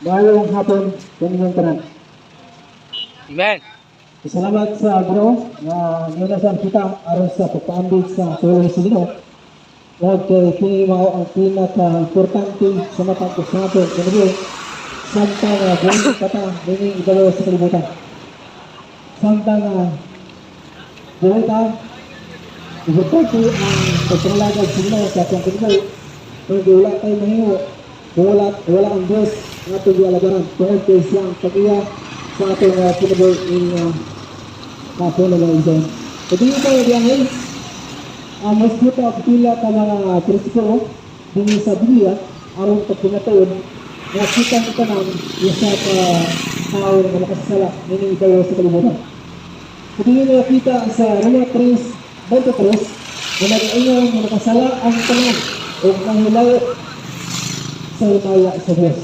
Maayong hapon kaninyong tanan. Amen. Salamat sa Ginoo nga niunasan kita aron sa pagpaambit sa tulong sa Ginoo. Tungod kay kini mao ang pinaka-importante sa matag usa nato kinabuhi samtang nga buhi pa ta niining ibabaw sa kalibutan. Samtang nga buhi ta, importante ang pagpangalagad sa Ginoo sa atong kinabuhi. Tungod kay wala tayo mahimo kung wala ang Diyos nga atong gialagaran, tungod kay siya ang pag-iya sa atong kinabuhi ing hapon na mga igsoon. Pagtingin tayo diyan, ang mas kita og pila ka mga bersikulo dinhi sa Biblia aron pagpinatuod nga kita ang tanan usa ka tawo nga makasasala niining ibabaw sa kalibutan. Pagtingin nga kita sa Roma 3:23 nga nag-ingon nga nakasala ang tanan ug nahilayo sa himaya sa Diyos.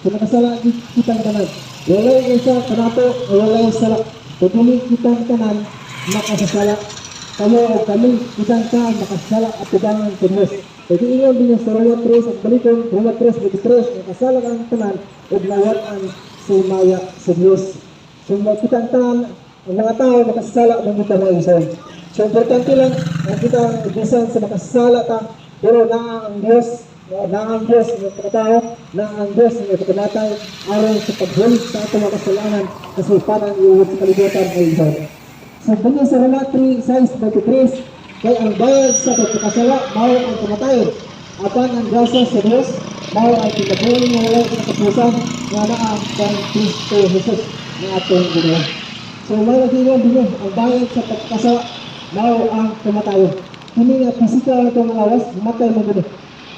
So nakasala kitang tanan. Walay isa kanato nga walay sala. Kung dili kitang tanan makasasala. Kamo o kami kitang tanan makasasala at tubangan sa Diyos. Kaya ingon din sa Roma 3 at balikon, Roma 3:23, nakasala ang tanan ug nawad-an sa himaya sa Diyos. So kitang tanan, ang mga tao makasasala ng kita, mga igsoon. So importante lang ang kita bisan sa makasasala ta, pero naa ang Diyos, naa ang Diyos nga pagkatao, naa ang Diyos nga pagkamatay aron sa pagbulig sa atong mga kasalanan kasi parang iuwat sa kalibutan, mga igsoon. So dinhi sa Roma 3, 6, 23, kay ang bayad sa pagkakasala mao ang kamatayon. Apan ang grasya sa Diyos mao ang kinabuhi nga walay katapusan nga naa kang Kristo Jesus nga atong Ginoo. So mao lagi dinhi, ang bayad sa pagkakasala mao ang kamatayon. Kini nga physical na itong lawas, mamatay man gud.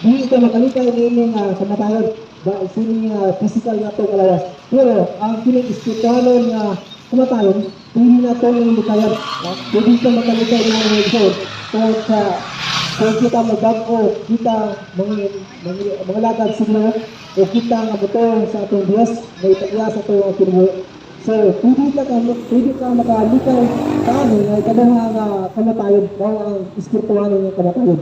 Dili ka makalikay niini nga kamatayon ba sini nga physical nga itong lawas. Pero ang kining espiritual nga kamatayon, pwede na ito ng likayan. No? Pwede ka makalikay ng mga igsoon tungod sa kung kita magbag-o, kita mga lagad sa Ginoo, o kita nga motuo sa atong Diyos na ipag-iya sa atong kinabuhi. So, pwede ka makalikay paano nga ikaduha nga kamatayon, mao ang espiritual nga kamatayon.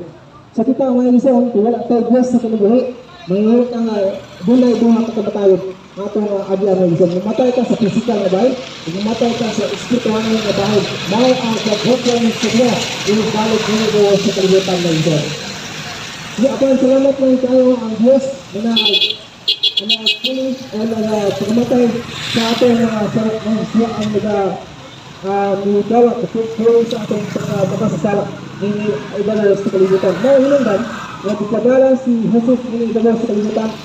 Sa kita, mga igsoon, kung wala tayo Diyos sa kinabuhi, mayroon ka nga dunay duha ka kamatayon nga atong agyan, mga igsoon. Mamatay ka sa physical nga bahin, mamatay ka sa espiritual nga bahin. Mao ang paghukom sa Ginoo, ibalik ninyo sa kalibutan, mga igsoon. Sige, apan salamat lang kayo ang Diyos na nagpulis o nagpakamatay sa atong mga sala ng siya ang naga migawa pulong sa atong pagkasasala ni ibabaw sa kalibutan. Mao hinungdan nga gipadala si Jesus ni ibabaw sa kalibutan.